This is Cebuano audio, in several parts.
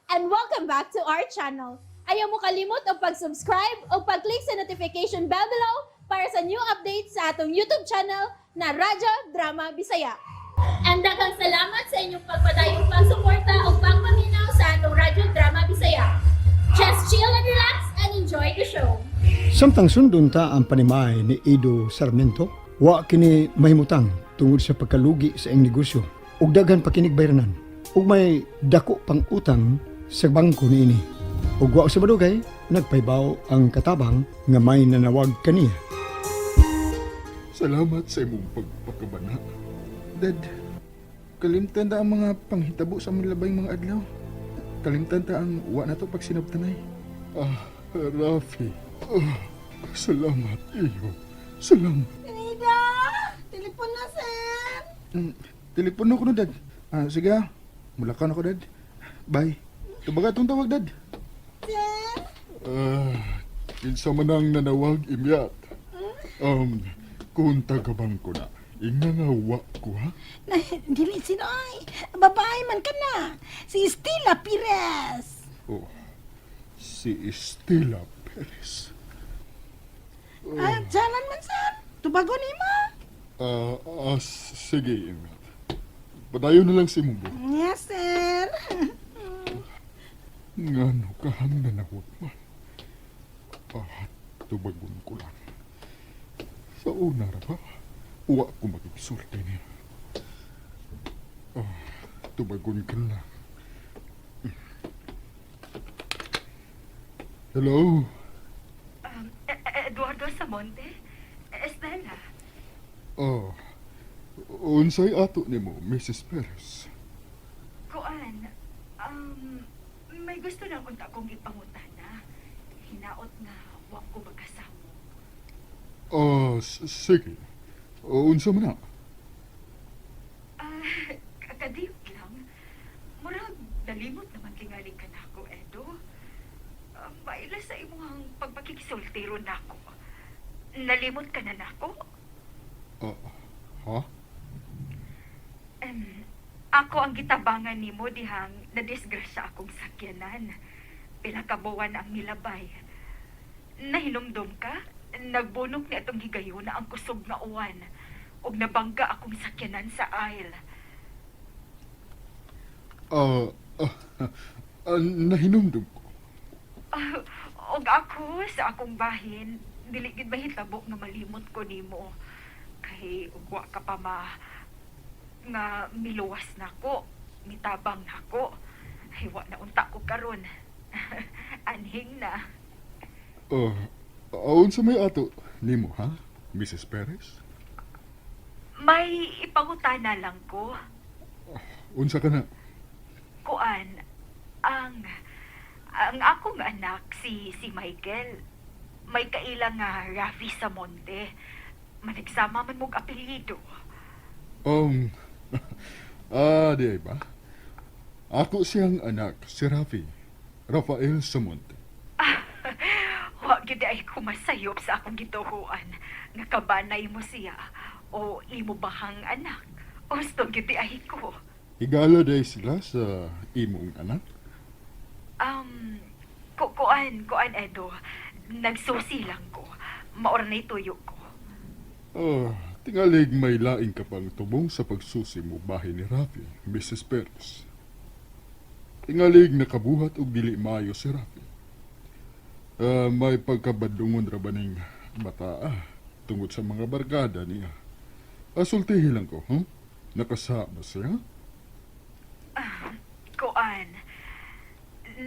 And welcome back to our channel. Ayaw mo kalimot og pag-subscribe o pag-click sa notification bell below para sa new updates sa atong YouTube channel na Radyo Drama Bisaya. And daghang salamat sa inyong pagpadayong pagsuporta o pagpaminaw sa atong Radyo Drama Bisaya. Just chill and relax and enjoy the show. Samtang sundon ta ang panimay ni Edo Sarmiento, wa kini mahimutang tungod sa pagkalugi sa iyang negosyo ug daghan pa kinig bayranan ug may dako pang utang sa bangko niini. Ug wa sa madugay, nagpaybaw ang katabang nga may nanawag kaniya. Salamat sa imong pagpakabana. Dad, kalimtan ta ang mga panghitabo sa among labay mga adlaw. Kalimtan ta ang wa na to pagsinabtanay. Ah, Rafi. Ah, salamat iyo. Salamat. Nida! Telepon na, sir! Telepono ko no, Dad. Ah, sige ah. Mulakan ako, Dad. Bye. Tubaga itong tawag, Dad. Sir? Ah, kinsa man ang nanawag, imyat. Kung taga-bangko na, inga nga wa ko ha? Na, dili sinoy. Babae man ka na. Si Estela Perez. Oh, si Estela Perez. Ah, jalan man, sir. Tubago ni ma. Ah, ah, sige, imyat. Padayon na lang si imong buhok. Yes, sir. Ngano ka ang nanawag man? Ah, tubagon ko lang. Sa una ra ba? Wa ko makigsulti niya. Ah, tubagon ka lang. Hello? Eduardo Samonte? Estela? Ah, unsay ato nimo, Mrs. Perez? Kuan, may gusto lang unta akong ipangutana. Hinaot nga wa ko magkasamo. Ah, sige. Unsa man na? Ah, kadiyot lang. Murag nalimot naman tingali ka nako, Edo. Ah, maila sa imong pagpakikisultiro nako. Nalimot ka na nako? Ah, ha? Ako ang gitabangan nimo dihang nadisgrasya akong sakyanan. Pila ka buwan ang nilabay. Nahinumdum ka? Nagbunok ni atong higayuna ang kusog nga uwan ug nabangga akong sakyanan sa aisle. Ah, ah, ah, nahinumdum ko. Ah, ug ako sa akong bahin, dili gid mahitabo nga malimot ko nimo. Kay ug wa ka pa ma nga miluwas nako, mitabang nako. Ay, wa na unta ko karon. Anhing na. Ah, unsa may ato nimo ha, Mrs. Perez? May ipangutana lang ko. Unsa ka na? Kuan, ang akong anak si Michael may kaila nga Rafi Samonte. Managsama man mog apelyido. Ah, di ay ba? Ako siyang anak, si Rafi. Rafael Samonte. Wa gyud ay kumasayop sa akong gituhuan nga kabanay mo siya o imo bahang anak. Gusto gyud ay ko. Higala day sila sa imong anak? Kuan, Edo. Nagsusi lang ko. Maura na tuyo ko. Ah, tingalig may laing ka pang tubong sa pagsusi mo bahin ni Rafi, Mrs. Perez. Tingalig nakabuhat og dili maayo si Rafi. Ah, may pagkabadungon ra ba ning bata ah, tungod sa mga barkada niya. Asultihi lang ko, huh? Nakasama siya? Kuan,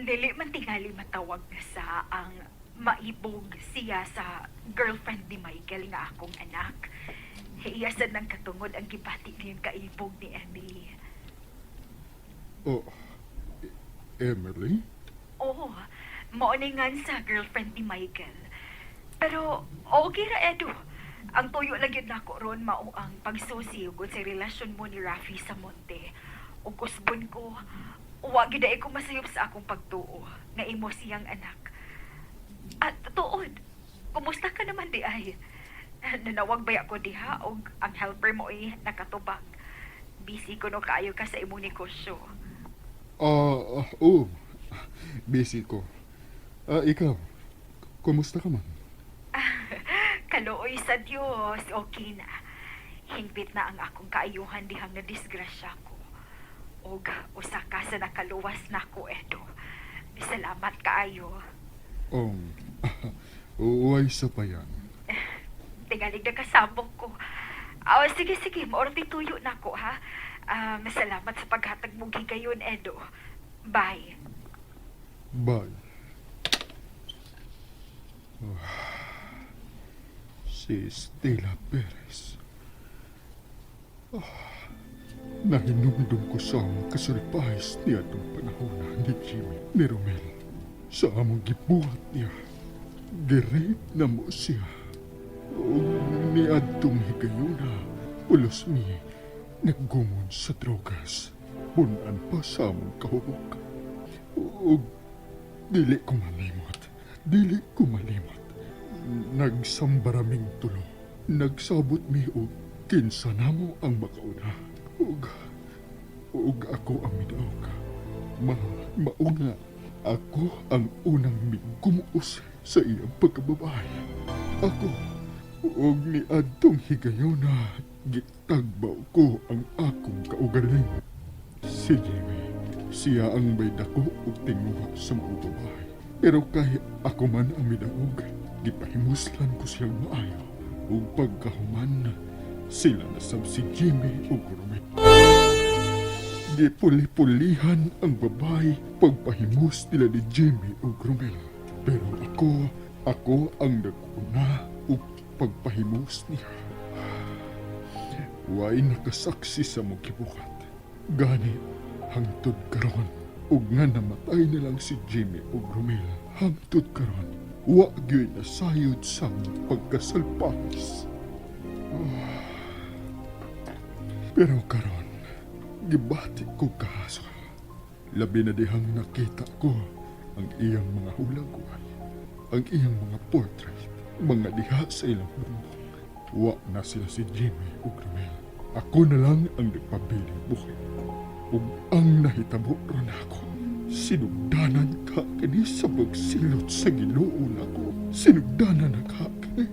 dili man tingali matawag na sa ang maibog siya sa girlfriend ni Michael nga akong anak. Iya sad nang katungod ang gibati niyang kaibog ni Emily. Oh, Emily? Oo, mao ni nga sa girlfriend ni Michael. Pero okay ra, Edo. Ang tuyo lang yun nako ron mao ang pagsusi ug sa relasyon mo ni Rafi sa Monte. Ug kusbon ko, wa gyud ay ko masayop sa akong pagtuo nga imo siyang anak. At tuod, kumusta ka naman di ay? Nanawag ba ako diha og ang helper mo ay nakatubag? Busy kuno kaayo ka sa imong negosyo. Ah, ah, oh. Busy ko. Ah, ikaw, kumusta ka man? Kaluoy sa Dios, okay na. Hingpit na ang akong kaayuhan dihang nadisgrasya ko. Og usa ka sa nakaluwas nako, Edo. Salamat kaayo. Um, uway sa payan. Tingalig na kasabok ko. Ah, sige, sige, maorti tuyo na ko, ha? Ah, salamat sa paghatag mong higayon, Edo. Bye. Bye. Ah, si Stella Perez. Ah, nahinumdum ko sa among kasulpahis niya itong panahon na ni Jimmy ni Romel. Sa among gibuhat niya, girape na mo siya. Ug niadtong higayuna, pulos mi, naggumon sa drogas. Punan pa sa among kahubok. Ug dili ko malimot. Dili ko malimot. Nagsambaraming tulo. Nagsabot mi og kinsa namo ang makauna. Ug ug ako ang midaog. Ma mauna ako ang unang migumuos sa iyang pagkababae. Ako ug niadtong higayona gitagbaw ko ang akong kaugaling. Si Jimmy, siya ang may dako ug tinguha sa mga babae. Pero kay ako man ang midaog, gipahimuslan ko siyang maayo. Ug pagkahuman, sila nasab si Jimmy ug Romel. Gipuli-pulihan ang babae pagpahimus nila ni Jimmy ug Romel. Pero ako, ako ang naguna ug pagpahimus niya. Way nakasaksi sa mong gibuhat. Gani, hangtod karon ug nga namatay na lang si Jimmy ug Romel. Hangtod karon, wa gyud nasayod sa among pagkasalpahis. Ah. Pero karon, gibati ko kahasol. Labi na dihang nakita ko ang iyang mga hulagway, ang iyang mga portrait, mga diha sa ilang bumbong. Wa na sila si Jimmy ug Romel. Ako na lang ang nagpabiling buhi. Ug ang nahitabo ron ako. Sinugdanan ka kini sa pagsilot sa Ginoo nako. Sinugdanan na ka kini.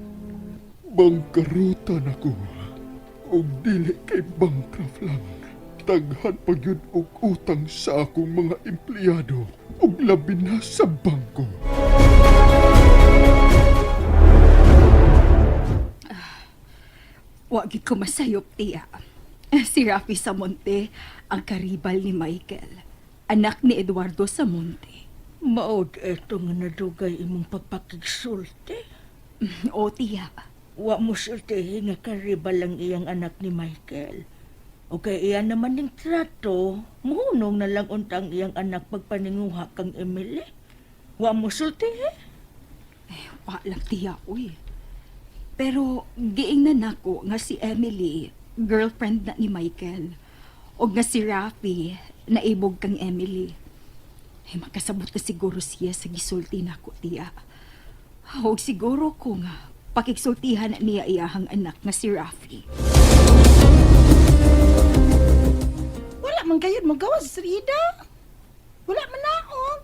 Bangkarutan ako. Ug dili kay bankrupt lang. Taghan pa gyud og utang sa akong mga empleyado ug labi na sa bangko. Wa gid ko masayop, tiya. Si Rafi Samonte, ang karibal ni Michael. Anak ni Eduardo Samonte. Maod eto nga nadugay imong pagpakigsulti. O, tiya. Wa mo sultihi nga karibal ang iyang anak ni Michael. O kay iya naman ning trato, muhunong na lang unta ang iyang anak pagpaninguha kang Emily. Wa mo sultihi. Eh, wa lang tiya, uy. Pero giingnan nako nga si Emily, girlfriend na ni Michael. O nga si Rafi, naibog kang Emily. Eh, makasabot na siguro siya sa gisulti nako, tiya. O siguro ko nga, pakigsultihan na niya iyahang anak nga si Rafi. Wala man gayud mo gawas sa Rida. Wala man naog.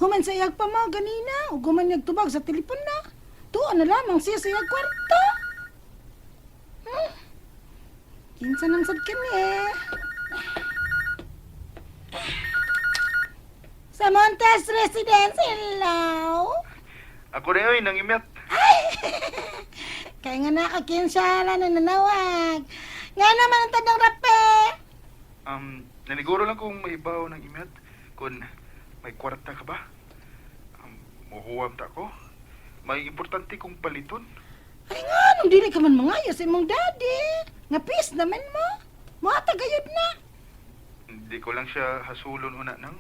Human sa iyag pa mo ganina, ug human niyag tubag sa telepon na. Tuon na lamang siya sa iyag kwarta. Kinsa nang sad kini? Sa Montes Residence, hello. Ako rin oy, nang imet. Kaya nga nakakinsala na nanawag. Nga naman ang tanong rape. Naniguro lang kung maibaw ng imet kung may kwarta ka ba. Muhuwam ta ko. May importante kong paliton. Ay nga, nung dili ka man mangayo sa imong daddy. Nga peace naman mo. Muata gayud na. Hindi ko lang siya hasulon una nang.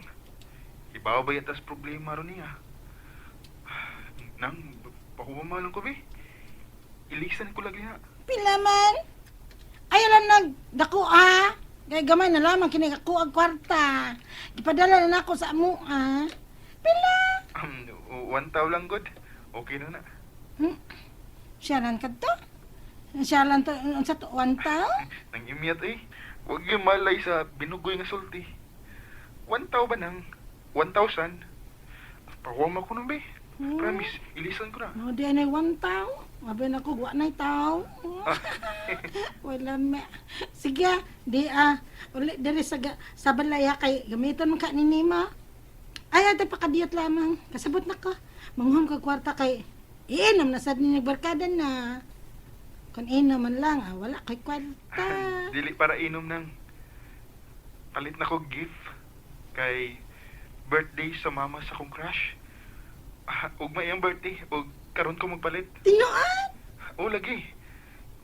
Ibaw ba yatas problema ron niya? Nang, pahuwama lang ko be. Ilisan ko lagi na. Pila man. Ayaw lang nagdako ah. Kay gamay na lamang kini ako ang kwarta. Gipadala na nako sa amo ah. Pila. 1 tao lang good. Okay na na. Siya ka to? Siya lang to, sa to, 1 tao? Nang imiyat eh. Huwag yung malay sa binugoy nga sulti. 1 tao ba nang? 1,000. Pahuwam ako nun, be. Promise, ilisan ko na. No, di ay 1 tao. Abi na ko, wa na'y tao. Wala me. Sige, di ah. Uli, diri sa, sa balay ha, kay gamiton man ka ni Nima. Ay, ate, pakadiyot lamang. Kasabot na ka. Manghom ka kwarta kay iinom na sad ni barkada na. Kung inom man lang, ah, wala kay kwarta. Dili para inom ng palit na ko gift kay birthday sa mama sa akong crush. Ah, ugma iyang birthday ug karon ko magpalit. Tinuod! O lagi.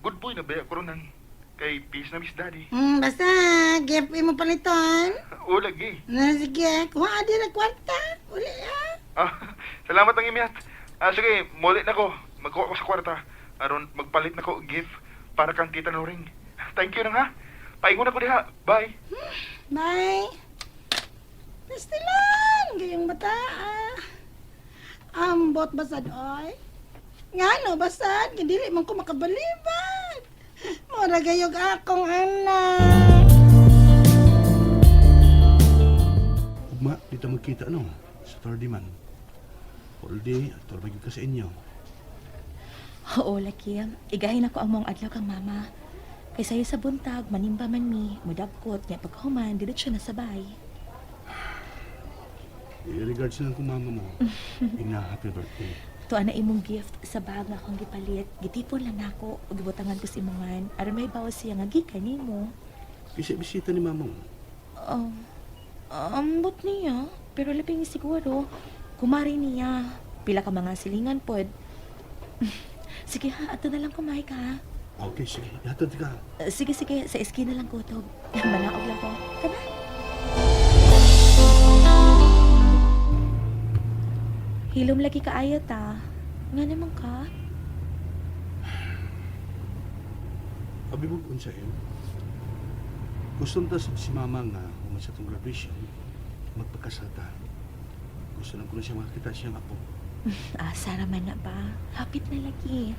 Good boy na ba ko ron nang kay peace na miss daddy. Basta, gift mo paliton. O lagi. Na, sige, kuha di na kwarta. Uli ah. Ah, salamat ang imyat. Ah, sige, mulit na ko. Magkuha ko sa kwarta. Aron magpalit na ko og gift para kang Tita Noring. Thank you nang ha. Paingon ako diha. Bye. Bye. Pastilan, gayong bata ah. Ambot basad oy. Ngano basad, dili man ko makabalibad. Mura gayog akong anak. Ugma, dito magkita no. Saturday man. All day, at gyud ka sa inyo. Oo, laki. Igahin ako ang mong adlaw kang mama. Kay sayo sa buntag, manimba man mi, mudabkot, nya paghuman, diretso na sabay. I-regards na lang kung mama mo. Ina, happy birthday. Tuwa na imong gift sa bag nga akong gipalit. Gitipon lang nako ug gibutangan ko sa imongan aron may bawas siya nga gikan nimo. Kasi bisita ni mama mo. Ambot niya, pero labing siguro kumari niya. Pila ka mga silingan pod. Sige ha, ato na lang kumain ka. Ha? Okay, sige. Ihatod ka. Sige, sige, sa eskina lang kutob. Manaog lang ko. Tama. Hilom lagi ka ayat ah. Nga naman ka. Abi mo kung sa'yo. Gusto ta si mama nga, human sa itong graduation, magpakasal ta. Gusto lang ko na siya makakita siyang apo. Ah, Sara man na ba? Hapit na lagi.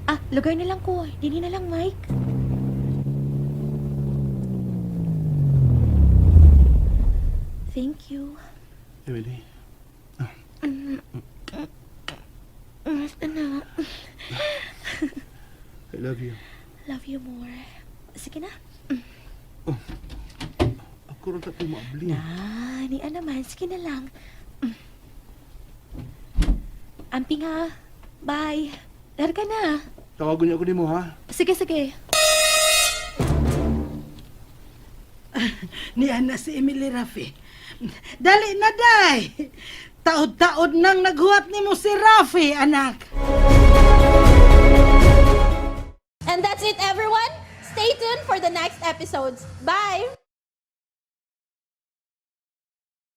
Ah, lugar na lang ko. Dini na lang, Mike. Thank you. Emily, Ano? I love you. Love you more. Sige na. Ako rin tapo maabli. Ah, ni ano man. Sige na lang. Amping ha. Bye. Larga na. Tawagan niya ako ni mo, ha? Sige, sige. Ni ana si Emily Rafi. Dali na day. Taod-taod nang naghuwat nimo si Rafi, anak. And that's it, everyone. Stay tuned for the next episodes. Bye!